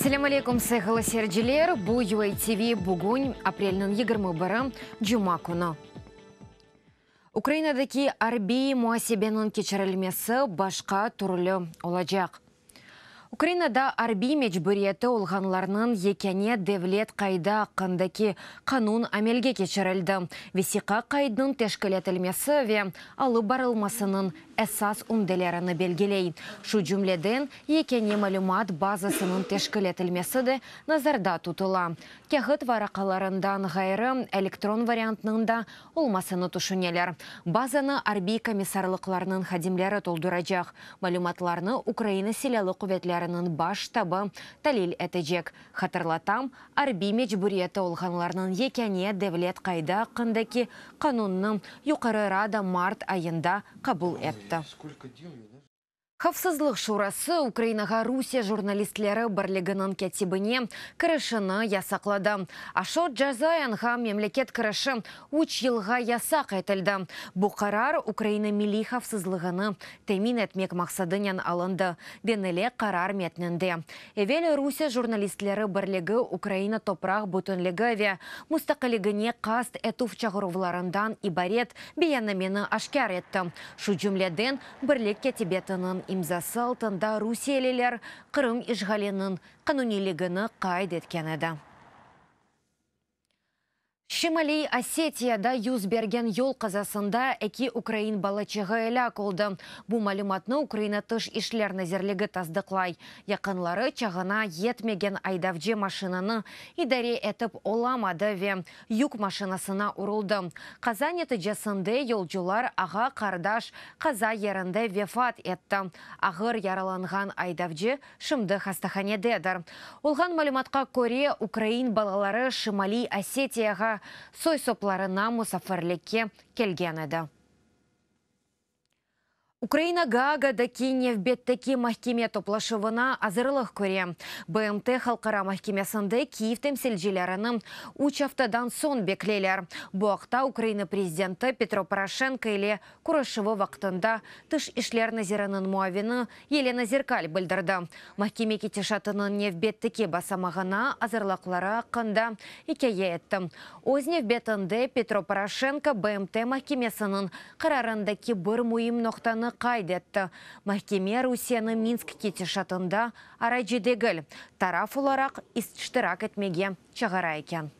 Selâm aleyküm, sayğılı seyirciler! Bu UATV bugün, aprelniñ 21-i, cuma künü. Ukrainadaki arbiy muasebeniñ keçirilmesi başqa türlü olacaq. Ukrainada arbiy mecburiyeti olğanlarnıñ yekâne devlet qaydı aqqındaki qanun amelge keçirildi. Vesiqa qaydnıñ teşkil etilmesi ve alıp barılmasınıñ esas ümdelerini belgiley. Şu cümleden, yekâne malümat bazasınıñ teşkil etilmesi de nazarda tutula. Kâğıt varaqalarından ğayrı, elektron variantnıñ da olmasını tüşüneler. Bazanı arbiy komissarlıqlarnıñ hadimleri tolduracaq. Malümatlarnı Ukraina Silâlı quvetleriniñ Baş ştabı talil etecek. Hatırlatam, arbiy mecburiyeti olğanlarnıñ yekâne devlet qaydı aqqındaki qanunnı Yuqarı Rada mart ayında qabul etti. Havfsızlıq Şurası Ukrainağa Rusiye jurnalistleri birliginiñ kâtibine kirişini yasaqladı. Aşot Cazayanğa memleket kirişi üç yılğa yasaq etildi. Bu qarar Ukraina milliy havfsızlığını temin etmek maqsadınen alındı, denile qarar metninde. Evel Rusiye jurnalistleri birligi Ukraina topraq bütünligi ve mustaqilligine qast etüv çağıruvlarından ibaret beyannameni aşkâr etti. Şu cümleden, Birlik kâtibiyatınıñ imzası altında rusiyeliler Qırım işğaliniñ qanuniyligini qayd etken edi. Şimaliy Osetiyada yüz bergen yol qazasında eki ukrain balaçığı elâk oldı. Bu malümatnı Ukraina Tış işler nazirligi tasdıqlay. Yaqınları çağına yetmegen aydavcı maşinanı idare etip olamadı ve yük maşinasına uruldı. Qaza neticesinde yolcular ağa-qardaş qaza yerinde vefat etti. Ağır yaralanğan aydavcı şimdi hastahanededir. Olğan malümatqa köre, ukrain balaları Şimaliy Osetiyağa soy-soplarına musafirlikke kelgen edi. Ukraina Gaagadaki nevbetteki mahkeme toplaşuvına azırlıq köre. BMT Halqara mahkemesinde Kyiv temsilcilerini üç aftadan soñ bekleyler. Bu aqta Ukraina prezidenti Petro Poroşenko ile körüşüvi vaqtında Tış işler naziriniñ muavini Yelena Zerkal bildirdi. Mahkeme ketişatınıñ nevbetteki basamağına azırlıqları aqqında ikâye etti. Öz nevbetinde Petro Poroşenko BMT mahkemesiniñ qararındaki bir müim noqtanı qayd etti, mahkeme Rusiyeni Minsk ketişatında aracı degil, taraf olaraq iştirak etmege çağıra eken.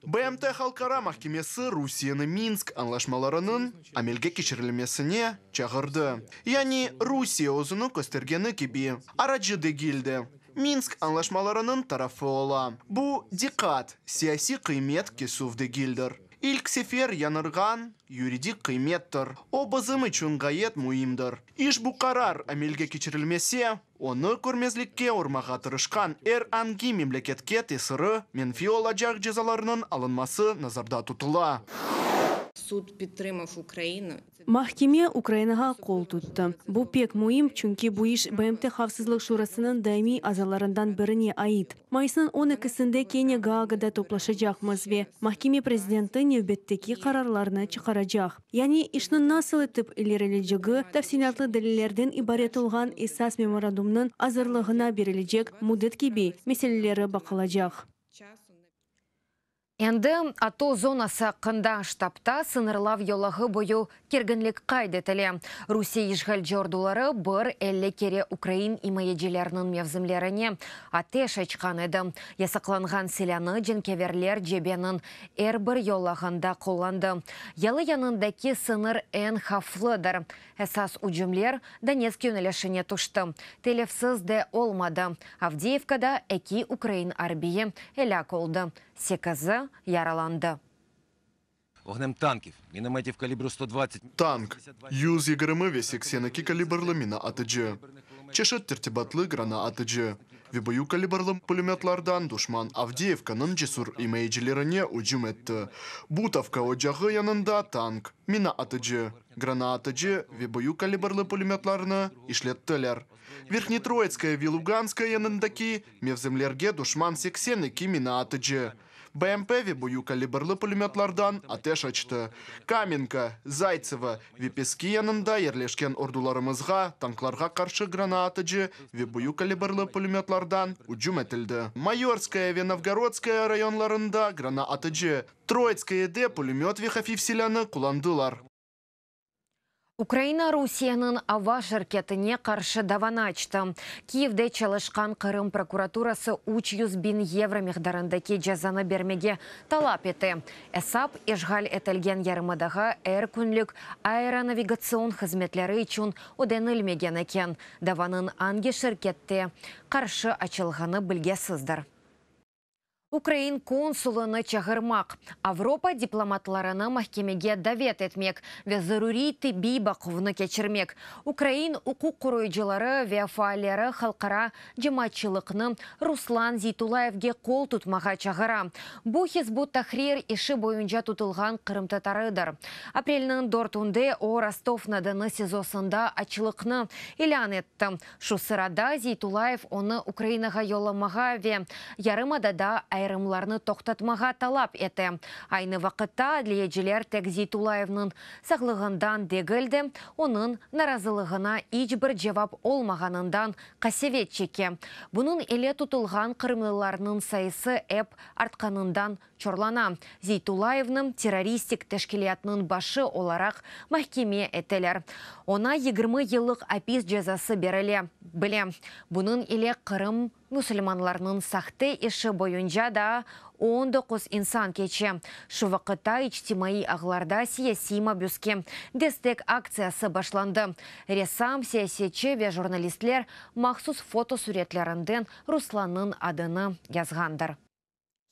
BMT Halqara mahkemesi Rusiyeni Minsk añlaşmalarınıñ amelge keçirilmesine çağırdı. Yani, Rusiye özüni köstergeni kibi, aracı degil de, Minsk añlaşmalarınıñ tarafı ola. Bu, diqqat, siyasiy qıymet kesüv degildir. İlk sefer yañırğan yuridik qıymettir. O, bizim içün ğayet müimdir. İşbu qarar amelge keçirilmese, onı körmezlikke urmağa tırışqan er angi memleketke tesiri menfiy olacaq cezalarnıñ alınması nazarda tutula. Sud підтримав Україну. Mahkeme Ukrainağa qol tuttı. Bu pek müim, çünki bu iş BMT Havfsızlıq Şurasınıñ daimiy azalarından birine ait. Mayısnıñ 12-sinde kene Gaagada toplaşacaqmız ve mahkeme prezidenti nevbetteki qararlarnı çıqaracaq. Yani işniñ nasıl etip ilerilecegi, tafsilâtlı delillerden ibaret olğan esas memorandumnıñ azırlığına berilecek müddet kibi meseleleri baqılacaq. Endi ATO zonası aqqında ştabda sıñırlav yolağı boyu kerginlik qayd etile. Rusiye işğalci orduları bir 50 kere ukrain imayecileriniñ mevzimlerine ateş açqan edi. Yasaqlanğan silânı cenkâverler cebeniñ er bir yolağında qullandı. Yalı yanındaki sıñır eñ havflıdır. Esas ücümler Donetsk yönelişine tüşti. Telefsiz de olmadı. Avdiyevkada eki ukrain arbiyi elâk oldı, sekizi yaralandı. Вогнем танків, мінометів калібру 120. Tank, 120 ve 82 kalibrli mina atıcı, çeşit tertibatlı granatatıcı ve büyük kalibrli pulemötlardan duşman Avdiyevkanıñ cesür imayecilerine ücüm etti. Butovka ocağı yanında tank, mina atıcı, granatatıcı ve büyük kalibrli pulemötlarnı işlettiler. Verhnetroitskaya ve Luganskaya yanındaki mevzimlerge duşman 82 mina atıcı. BMP ve büyük kalibrli pulemötlardan ateş açtı. Kamenka, Zaytsevo ve Peski yanında yerleşken ordularımızğa tanklarğa qarşı granaatıcı ve büyük kalibrli pulemötlardan ücüm etildi. Mayorskaya ve Novgorodskaya rayonlarında granaatıcı, Troitskoyede pulemöt ve hafif silânı qullandılar. Ukraina Rusiyeniñ ava şirketine qarşı davanı açtı. Kiyevde çalışqan Qırım prokuraturası 300 biñ yevro miqdarındaki cezanı bermege talap ete. Esap, işğal etilgen yarımadağa er künlük aeronavigatsion hızmetleri içün ödenilmegen eken. Davanıñ angi şirkette qarşı açılğanı bilgisizdir. Ukrain konsulını çağırmaq, Avropa diplomatlarını mahkemege davet etmek ve zaruriy tibbiy baquvnı keçirmek, ukrain uquq qoruyıcıları ve faalleri halqara cemaatçılıqnı Ruslan Zeytullayevge qol tutmağa çağıra. Bu Hizb ut-Tahrir işi boyunca tutulğan qırımtatarıdır. Aprelniñ dörtünde o, Rostov-na-Donu SİZOsında açlıqnı ilân etti. Şu sırada Zeytullayev onı Ukrainağa yollamağa ve yarımadada ayırımlarnı toqtatmağa talap ete. Aynı vaqıtta adliyeciler tek Zeytullayevniñ sağlığından degil de, onıñ narazılığına iç bir cevap olmağanından qasevet çeke. Bunıñ ile tutulğan qırımlılarnıñ sayısı ep artqanından çorlana. Zeytullayevni terroristik teşkilâtnıñ başı olaraq mahkeme eteler. Oña 20 yıllıq apis cezası berile bile. Bunıñ ile Qırım musulmanlarınıñ sahte işi boyunca daa 19 insan keçe. Şu vaqıtta içtimaiy ağlarda siyasiy mabüske destek aktsiyası başlandı. Ressam, siyasetçi ve jurnalistler mahsus fotosuretlerinden Ruslannıñ adını yazğandır.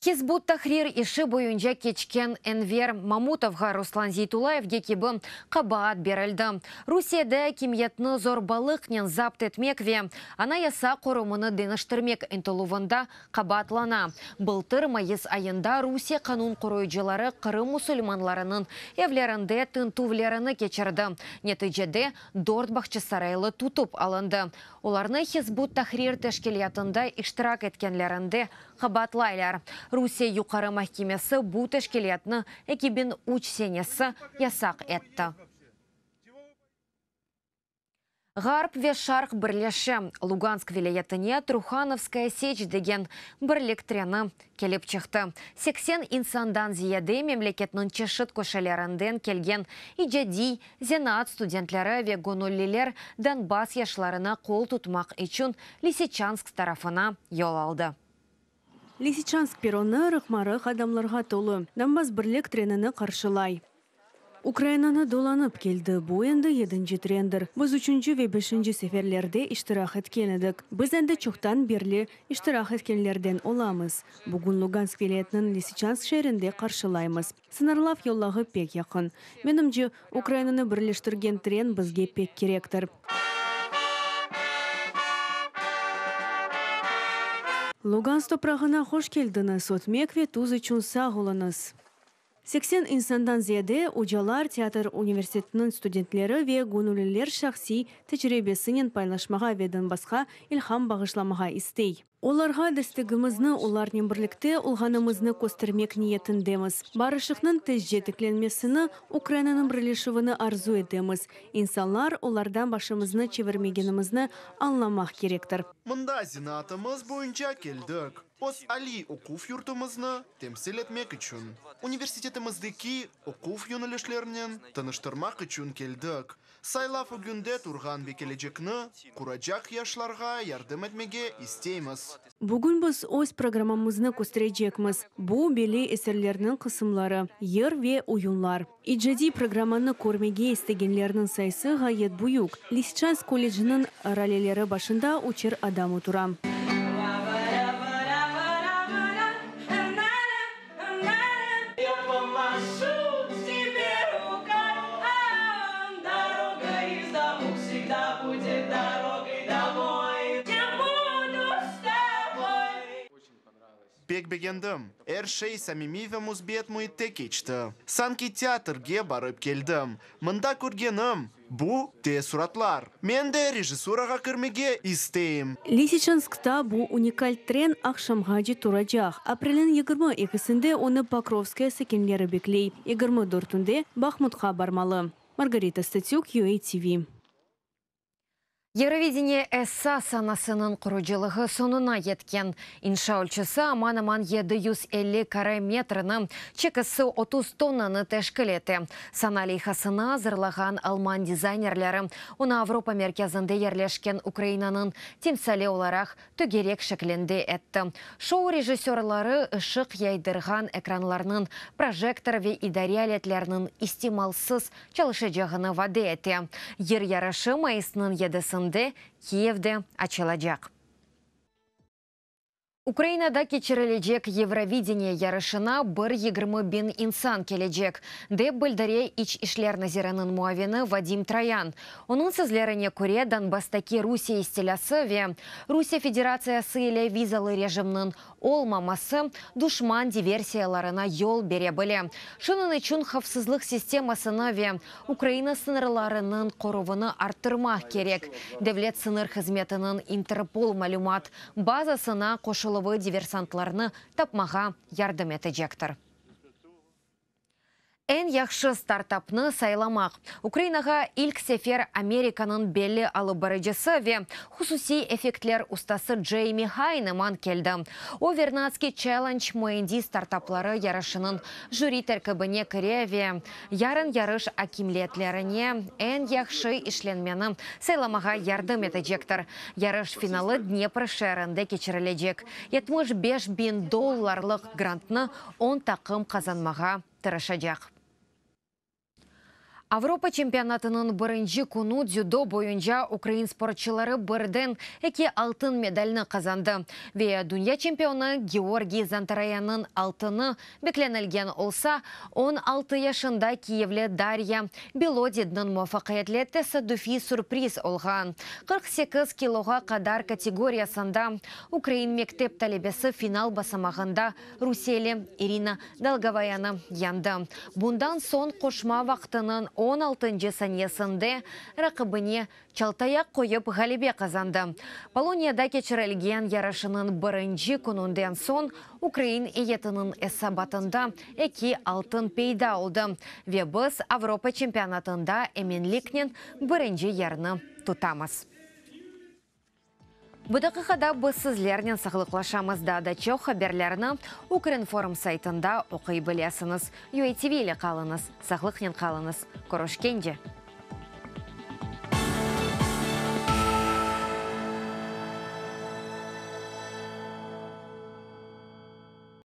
Hizb ut-Tahrir işi boyunca keçken Enver Mamutovğa Ruslan Zeytullayevge kibi qabaat berildi. Rusiyede akimiyetni zorbalıqnen zapt etmek ve anayasa qurumını deñiştirmek ıntıluvında qabaatlana. Bıltır mayıs ayında Rusiye qanun qoruyıcıları Qırım musulmanlarınıñ evlerinde tintüvlerini keçirdi. Neticede dört bağçasaraylı tutıp alındı. Olarnı Hizb ut-Tahrir teşkilâtında iştirak etkenlerinde qabaatlaylar. Rusiye Yuqarı mahkemesi bu teşkilâtnı 2003 senesi yasaq etti. Ğarp ve Şarq birleşe. Lugansk vilâyetine Truhanovskaya seç degen birlik treni kelip çıqtı. 80 insandan ziyade memleketniñ çeşit köşelerinden kelgen icadiy zenaat studentleri ve göñülliler Donbass yaşlarına qol tutmaq içün Lisiçansk tarafına yol aldı. Lisiçansk perronı rıqma-rıq adamlarğa tolu. Donbass birlik trenini qarşılay. Ukrainanı dolanıp keldi. Bu endi yedinci trendir. Biz üçünci ve beşinci seferlerde iştirak etken edik. Biz endi çoqtan berli iştirak etkenlerden olamız. Bugün Lugansk vilâyetiniñ Lisiçansk şeerinde qarşılaymız. Sıñırlav yolağı pek yaqın. Menimce, Ukrainanı birleştirgen tren bizge pek kerektir. Lugansk toprağına hoş keldiñiz, ötmek ve tuz içün sağ oluñız. 80 insandan ziyade ocalar, teatr universitetiniñ studentleri ve göñülliler şahsiy tecribesinen paylaşmağa ve Donbassqa ilham bağışlamağa istey. Olarğa destegimizni, olarnen birlikte olğanımıznı köstermek niyetindemiz. Barışıqnıñ tezce tiklenmesini, Ukrainanıñ birleşüvini arzu etemiz. İnsanlar olardan başımıznı çevirmegenimizni añlamaq kerektir. Mında zenaatımız boyunca keldik. Öz aliy oquv yurtumıznı temsil etmek içün. Universitetimizdeki oquv yönelişlerinen tanıştırmaq içün keldik. Saylav ögünde turğan ve kelecekni quracaq yaşlarğa yardım etmege isteymiz. Bugün biz öz programmamıznı kösterecekmiz. Bu belli eserlerniñ qısımları, yır ve oyunlar. İcadiy programmanı körmege istegenlerniñ sayısı ğayet büyük. Lisiçansk kolleciniñ raleleri başında üçer adam otura. Pek begendim. Er şey samimiy ve müsbet müitte keçti. Sanki teatrge barıp keldim. Mında körgenim, bu teessuratlar. Men de rejissurağa kirmege isteyim. Lisiçanskta bu unikal tren aqşamğace turacaq. Aprelniñ 22-sinde onı Pokrovskoye sakinleri bekley, 24-ünde Bahmutqa barmalı. Margarita Statük, UATV. Eurovideniye esas sanasınıñ qurucılığı soñuna yetken. İnşa ölçüsi aman-aman 750 kare metrni, çekisi 30 tonnanı teşkil ete. Sana leyhasını azırlağan alman dizaynerleri onı Avropa merkezinde yerleşken Ukrainanıñ timsali olaraq tögerek şeklinde etti. Şou rejissörları ışıq yaydırğan ekranlarnıñ, projektor ve idare aletleriniñ istimalsız çalışacağını vade ete. Yır yarışı mayısnıñ yedisinde Kiyevde açılacaq. Ukrainada keçirilecek Eurovideniye yarışına bir 20 biñ insan kelecek, dep bildire İç işler naziriniñ muavini Vadim Troyan. Onıñ sözlerine köre, Donbasstaki Rusiye istilâsı ve Rusiye Federatsiyası ile vizalı rejimniñ olmaması duşman diversiyalarına yol bere bile. Şunıñ içün havfsızlıq sistemasını ve Ukraina sıñırlarınıñ qoruvını arttırmaq kerek. Devlet sıñır hızmetiniñ İnterpol malümat bazasına qoşuluvı diversantlarnı tapmağa yardım etecektir. Eñ yahşı startapnı saylamaq. Ukrainağa ilk sefer Amerikanıñ belli alıp barıcısı ve hususiy effektler ustası Ceymi Hayneman keldi. O, Vernadskiy Challenge müendis startapları yarışınıñ jüri terkibine kire ve yarın yarış akimiyetlerine eñ yahşı işlenmeni saylamağa yardım etecektir. Yarış finalı Dnepr şeerinde keçirilecek. 75 biñ dollarlıq grantnı 10 taqım qazanmağa tırışacaq. Avropa çempionatınıñ birinci künü dzüdo boyunca ukrain sportçıları birden eki altın medalni qazandı. Ve dünya çempionı Georgiy Zantarayanıñ altını beklenilgen olsa, 16 yaşında Kiyevli Darya Bilodidniñ muvafaqiyetli tesadüfiy sürpriz olğan. 48 kiloğa qadar kategoriyasında ukrain mektep talebesi final basamağında rusiyeli Irina Dolgovayanı yeñdi. Bundan soñ qoşma vaqtınıñ 16 saniyesinde raqibine çaltayaq qoyıp ğalebe qazandı. Poloniyada keçirilgen yarışınıñ birinci kününden soñ ukrain eyyetiniñ esabatında eki altın peyda oldı ve biz Avropa çempionatında eminliknen birinci yerni tutamız. Bu daqiqada biz sizlernen sağlıqlaşamız daa da çoq haberlerni Ukrinform saytında oquy bilesiñiz. UATV ile qalıñız, sağlıqnen qalıñız. Körüşkence.